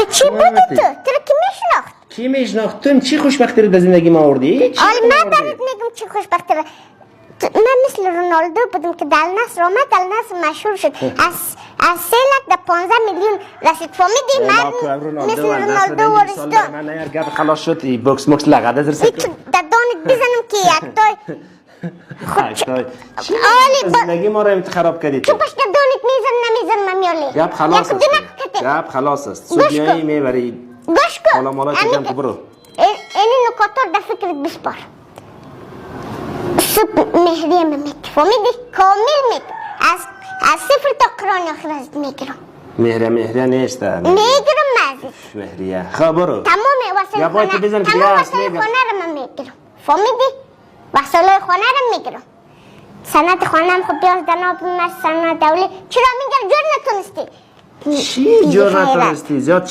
تو چی بودی؟ تو رو کی میشناخت؟ کی میشناخت؟ تو چی خوشبختی رو در زندگی ما آوردی؟ چی حالا من آوردی؟ برات میگم چی خوشبختی رو. من مثل رونالدو بودم که در النصر آمد، در النصر مشهور شد، از 3 لک در 15 میلیون رسید، فهمیدی؟ من مثل رونالدو و رستو. من نه، گپ خلاص شد. ای بوکس مکس لغده زر. ای تو در دانت بزنم که یک تای آلی زندگی ما رو خراب کردی. تو تو پشت در دانت میزن نمیزن من میالی. گپ خلاص یک است. دونه کتی. گپ خلاص است. گوش صبح میایی کن. میبری. گوش کن. حالا مالا جمع کو برو. اینی نکات رو در فکرت بسپار. صبح مهریه من میتی، فهمیدی؟ کامل میتی، از صفر تا قرآن آخر ازت میگیرم. مهریه مهریه نیست. میگیرم من ازت. مهریه، خب برو. تمام وسایل یا باید خانه بزن که تمام دیگه وسایل اصلی خانه رو من میگیرم، فهمیدی؟ وسایل خانه رو میگیرم. سند خانه هم خب بیاز دناب من سند دولی. چرا میگم جور نتونستی؟ چی جور بی غیرت. نتونستی؟ زیاد چی.